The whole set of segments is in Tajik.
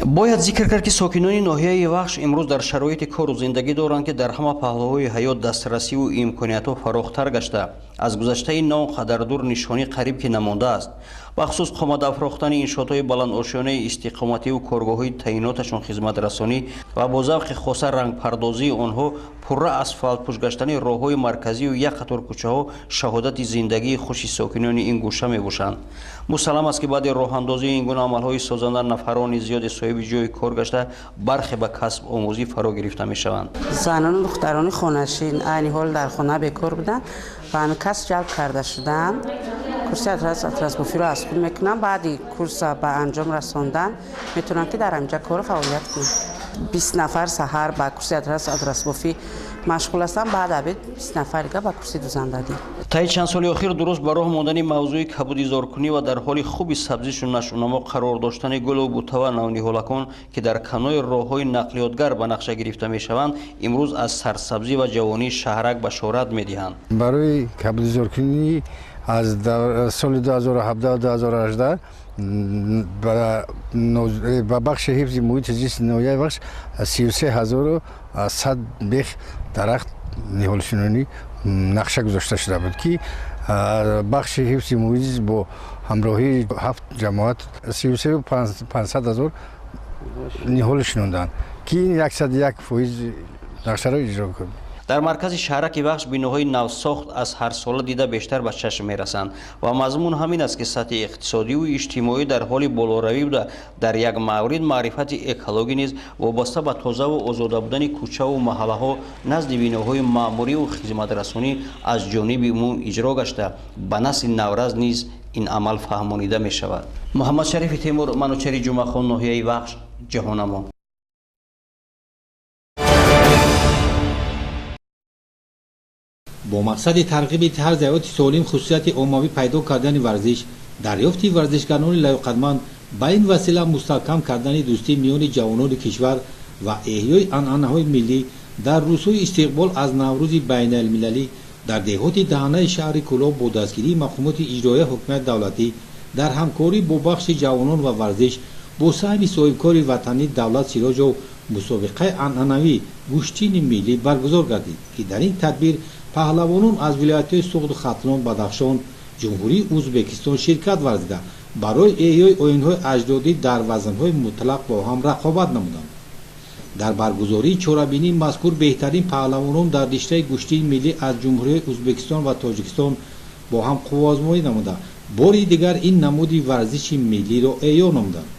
Бояд зикр кард, ки сокинони ноҳияи Вахш имрӯз дар шароити кору зиндагӣ доранд, ки дар ҳама паҳлӯҳои ҳаёт дастрасиву имкониятҳо фарохтар гашта, аз гузаштаи на он қадар дур нишонӣ қариб ки намондааст. Бахусус қомат афрохтани иншоотҳои баландошёнаи истиқомативу коргоҳҳои таъиноташон хизматрасонӣ ва бо завқи хоса рангпардозии онҳо, пурра асфалтпӯш гаштани роҳҳои марказию як қатор кӯчаҳо шаҳодати зиндагии хуши сокинони ин гӯша мебошанд. Мусаллам аст, ки баъди роҳандозии ин гуна амалҳои созанда нафарони зиёде соҳиби ҷойи кор гашта, бархе ба касб омӯзӣ фаро гирифта мешаванд. Занону духтарони хонашин айни ҳол дар хона бекор буданд, ба ҳамин касб ҷалб карда шуданд. Курси атрасбофиро аз худ мекунам. Баъди курса ба анҷом расондан метавонам, ки дар ҳаминҷа кору фаъолият кунам. 20 нафар саҳар ба курси атрасбофӣ машғул ҳастам, баъд обед 20 нафар дига ба курси дузандагӣ. Таи чанд соли охир дуруст ба роҳ мондани мавзӯи кабудизоркунӣ ва дар ҳоли хуби сабзишу нашъунамо қарор доштани гулу бута ва навниҳолакон, ки дар канори роҳҳои нақлиётгар ба нақша гирифта мешаванд, имрӯз аз сарсабзӣ ва ҷавонии шаҳрак башорат медиҳанд. Барои кабудизоркунӣ аз соли 2017-2018 ба бахши ҳифзи муҳити зисти ноҳияи Вахш 33 100 бех дарахт ниҳолшинонӣ нақша гузошта шуда буд, ки бахши ҳифзи муҳити зист бо ҳамроҳии ҳафт ҷамоат 33 500 ҳазор ниҳол шинонданд, ки ин 101% нақшаро иҷро кард. Дар маркази шаҳраки Вахш биноҳои навсохт аз ҳарсола дида бештар ба чашм мерасанд ва мазмун ҳамин аст, ки сатҳи иқтисодиву иҷтимоӣ дар ҳоли болоравӣ буда, дар як маврид маърифати экологӣ низ вобаста ба тозаву озода будани кӯчаву маҳаллаҳо назди биноҳои маъмуриву хизматрасонӣ аз ҷониби умум иҷро гашта, ба насли навраз низ ин амал фаҳмонида мешавад. Муҳаммадшарифи Темур, Манучари Ҷумъахон, ноҳияи Вахш, Ҷаҳонамо. Бо мақсади тарғиби тарзи ҳаёти солим, хусусияти оммавӣ пайдо кардани варзиш, дарёфти варзишгарони лаёқатманд, ба ин васила мустаҳкам кардани дӯстӣ миёни ҷавонони кишвар ва эҳёи анъанаҳои миллӣ, дар рӯзҳои истиқбол аз Наврӯзи байналмилалӣ дар деҳоти Даҳанаи шаҳри Кӯлоб бо дастгирии мақомоти иҷроияи ҳокимияти давлатӣ дар ҳамкорӣ бо бахши ҷавонон ва варзиш бо саҳми соҳибкори ватанӣ Давлат Сироҷов мусобиқаи анъанавӣ гӯштини миллӣ баргузор гардид, ки дар ин тадбир паҳлавонон аз вилоятҳои Суғду Хатлон, Бадахшон, Ҷумҳурии Ӯзбекистон ширкат варзида, барои эҳёи оинҳои аҷдодӣ дар вазнҳои мутлақ бо ҳам рақобат намуданд. Дар баргузории чорабинии мазкур беҳтарин паҳлавонон дар риштаи гӯштини миллӣ аз ҷумҳуриҳои Ӯзбекистон ва Тоҷикистон бо ҳам қувваозмоӣ намуда, бори дигар ин намуди варзиши миллиро эҳё намуданд.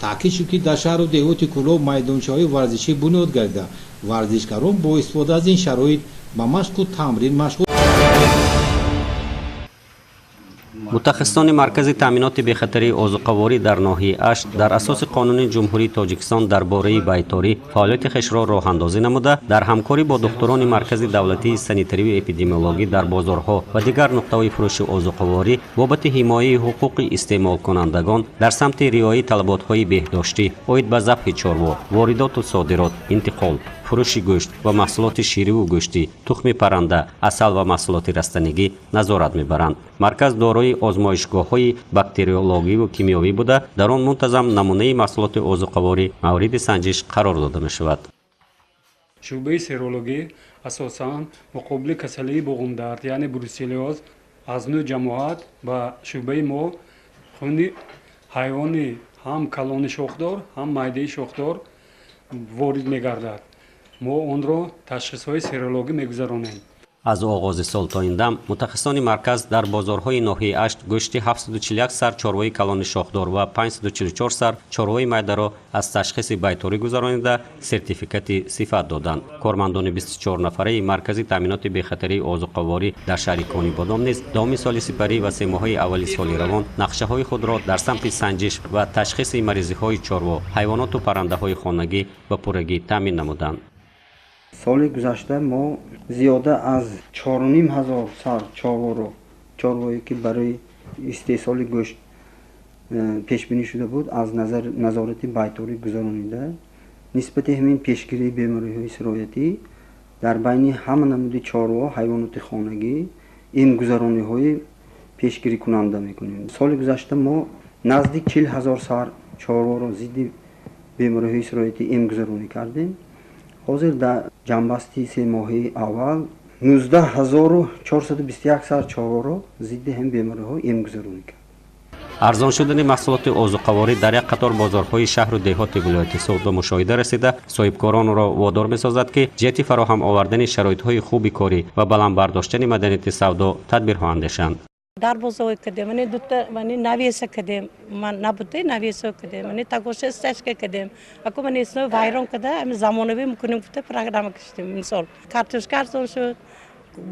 Таъкид шуд, ки дар шаҳру деҳоти Кӯлоб майдончаҳои варзишӣ бунёд гардида, варзишгарон бо истифода аз ин шароит ба машқу тамрин машғул. Мутахассисони Маркази таъминоти бехатарии озуқаворӣ дар ноҳияи Ашт дар асоси қонуни Ҷумҳурии Тоҷикистон дар бораи байторӣ фаъолияти хешро роҳандозӣ намуда, дар ҳамкорӣ бо духтурони Маркази давлатии санитариву эпидемиологӣ дар бозорҳо ва дигар нуқтаҳои фурӯши озуқаворӣ бобати ҳимояи ҳуқуқи истеъмолкунандагон дар самти риояи талаботҳои беҳдоштӣ оид ба забҳи чорво, воридоту содирот, интиқол, фурӯши гӯшт ва маҳсулоти шириву гӯштӣ, тухми парранда, асал ва маҳсулоти растанигӣ назорат мебаранд. Марказ дорои озмоишгоҳҳои бактериологиву кимиёвӣ буда, дар он мунтазам намунаи маҳсулоти озуқаворӣ мавриди санҷиш қарор дода мешавад. Шӯъбаи серологӣ асосан муқобили касалии буғумдард, яъне бруселлёз, аз нӯ ҷамоат ба шӯъбаи мо хуни ҳайвони ҳам калони шохдор, ҳам майдаи шохдор ворид мегардад. Мо онро ташхисҳои серологӣ мегузаронем. Аз оғози сол то ин дам мутахассисони марказ дар бозорҳои ноҳияи Ашт гӯшти 741 сар чорвои калони шохдор ва 544 сар чорвои майдаро аз ташхиси байторӣ гузаронида, сертификати сифат доданд. Кормандони 24 нафараи Маркази таъминоти бехатарии озуқаворӣ дар шаҳри Конибодом низ давоми соли сипарӣ ва семоҳаи аввали соли равон нақшаҳои худро дар самти санҷиш ва ташхиси маризиҳои чорво, ҳайвоноту паррандаҳои хонагӣ ба пуррагӣ таъмин намуданд. Соли гузашта мо зиёда аз 4500 сар чорворо, чорвое ки барои истеҳсоли гӯшт пешбинӣ шуда буд, аз назорати байторӣ гузаронида, нисбати ҳамин пешгирии бемориҳои сироятӣ дар байни ҳама намуди чорво, ҳайвоноти хонагӣ эмгузарониҳои пешгирикунанда мекунем. Соли гузашта мо наздик 40 000 сар чорворо зидди Бемориҳои сироятӣ эмгузаронӣ кардем. Ҳозир дар ҷамъбасти 3 моҳаи аввал 19 421 сар чорворо зидди ҳамин бемориҳо эмгузаронӣ кард. Арзон шудани маҳсулоти озуқаворӣ дар як қатор бозорҳои шаҳру деҳоти вилояти Суғд ба мушоҳида расида, соҳибкоронро водор месозад, ки ҷиҳати фароҳам овардани шароитҳои хуби корӣ ва баланд бардоштани маданияти савдо тадбирҳо андешанд. Дарвозаҳое кардем, мани дута, мани навеса кардем, ман набуде, навесо кардем, мани тагоша стяжка кардем. Ако мани исно вайрон карда, ами замонавӣ мекунем гуфта, программа киштем. Мисол, картошка арзон шуд,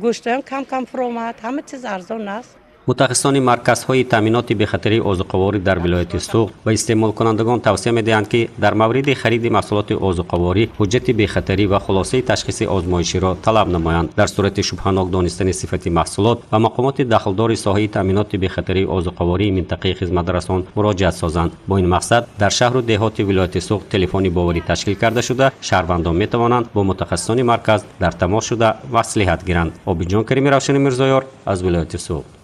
гӯштоям кам кам фуромад, ҳама чиз арзон аст. Мутахассисони марказҳои таъминоти бехатарии озуқаворӣ дар вилояти Суғд ба истеъмолкунандагон тавсия медиҳанд, ки дар мавриди хариди маҳсулоти озуқаворӣ ҳуҷҷати бехатарӣ ва хулосаи ташхиси озмоиширо талаб намоянд. Дар сурати шубҳанок донистани сифати маҳсулот ба мақомоти дахлдори соҳаи таъминоти бехатарии озуқавории минтақаи хизматрасон муроҷиат созанд. Бо ин мақсад дар шаҳру деҳоти вилояти Суғд телефони боварӣ ташкил карда шуда, шаҳрвандон метавонанд бо мутахассисони марказ дар тамос шуда маслиҳат гиранд. Обидҷон Карими, Равшани Мирзоёр аз вилояти Суғд.